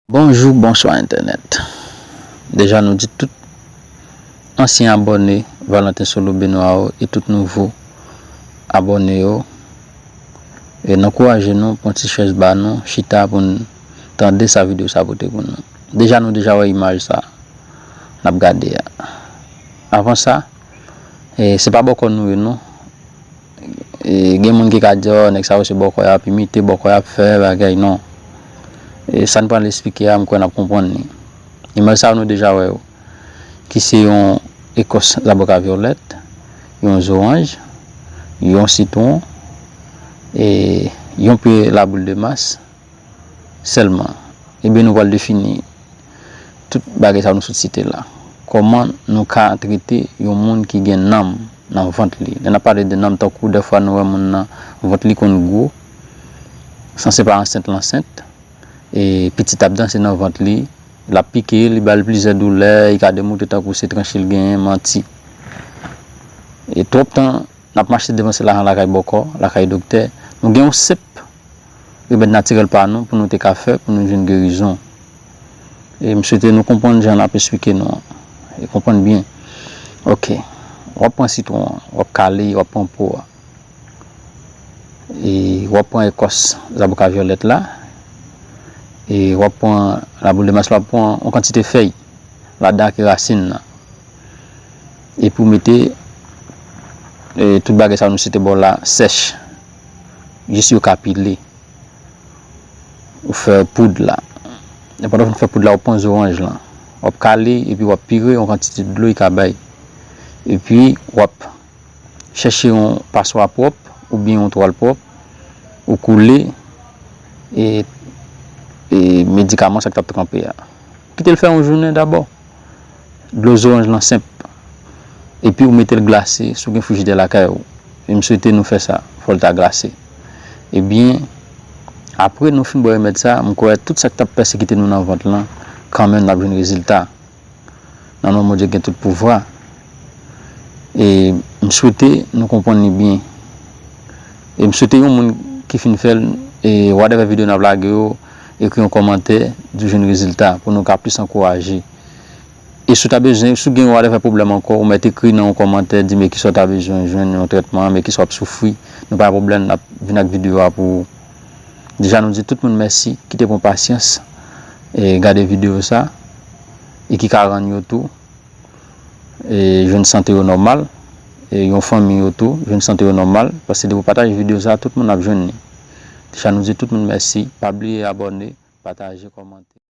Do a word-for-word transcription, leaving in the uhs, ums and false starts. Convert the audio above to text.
Bonjou, bonswa entènèt. Deja nou di tout ansyen abòne Valentin Solo Benoît yo e tout nouvo abòne yo, e n ankouraje nou, pran ti chèz ba nou, chita pou n tande sa videyo sa pote pou nou. Deja nou deja wè imaj sa n ap gade a. Avan sa, e, se pa bòkò nou ye non. E, gen moun ki ka di, "Oh, nèg sa yo se bòkò y ap imite, bòkò y ap fè, bagay." Non. E, sa n pral esplike a, m kwè n ap konprann li. Imaj sa yo nou deja wè yo, ki se yon ekòs zaboka vyolèt, yon zoranj, yon sitwon, e yon pye laboul de mas sèlman. Ebyen, nou pral defini tout bagay sa yo nou sot site la. Kòman nou ka trete yon moun ki gen nanm nan vant li? Lè n ap pale de nanm, tankou dèfwa nou wè moun nan vant li konn gwo, sanse pa ansent l ansent, e pitit ap danse nan vant li, l ap pike, li ba l plizyè doulè, li ka demontre tankou se tranche l genyen, manti. E twòp tan, n ap mache depanse lajan lakay bòkò, lakay doktè. Nou gen yon senp remèd natirèl pa nou pou nou te ka fè, pou nou jwenn gerizon. E m swete nou konprann jan n ap esplike nou an. E konprann byen. Oke. W ap pran sitwon an, w ap kale, w ap pran po a. E w ap pran ekòs zaboka vyolèt la. E w ap pran laboul de mas la, w ap pran yon kantite fèy ladan ak rasin nan. Epi w mete, e, tout bagay sa yo nou site ba w la sèch. Jis yo ka pile. Ou fè poud la. E pandan w fin fè poud la, w pran zoranj lan. W ap kale epi w ap pire yon kantite dlo li ka bay. Epi w ap chèche yon paswa pwòp oubyen yon twal pwòp, ou koule, e, e medikaman sa k t ap tranpe a. Kite l fè yon jounen dabò. Dlo zoranj lan senp. Epi ou mete l glase si w gen frijidè lakay ou. E m swete nou fè sa, fò l ta glase. Ebyen, apre nou fin bwè remèd sa, m kwè tout sa k t ap pèsekite nou nan vant lan, kanmenm n ap jwenn rezilta. Nan non Bondye gen tout pouvwa. E m swete nou konprann li byen. E m swete yon moun ki fin fè l, e whatever videyo n ap lage yo, ekri yon kòmantè, di w jwenn rezilta pou nou ka plis ankouraje. E si w ta bezwen, si w gen yon whatever pwoblèm ankò, ou mèt ekri nan yon kòmantè, di men kisa w ta bezwen jwenn yon trètman, men kisa w ap soufri. Nou pa gen pwoblèm, n ap vin ak videyo a pou ou. Deja nou di tout moun mèsi ki te pran pasyans e gade videyo sa e ki ka rann yo tou e jwenn sante yo nòmal, e yon fanmi yo tou jwenn sante yo nòmal, paske depi w pataje videyo sa, tout moun ap jwenn li. Deja nou di tout moun mèsi, pa bliye abòne, pataje, kòmante.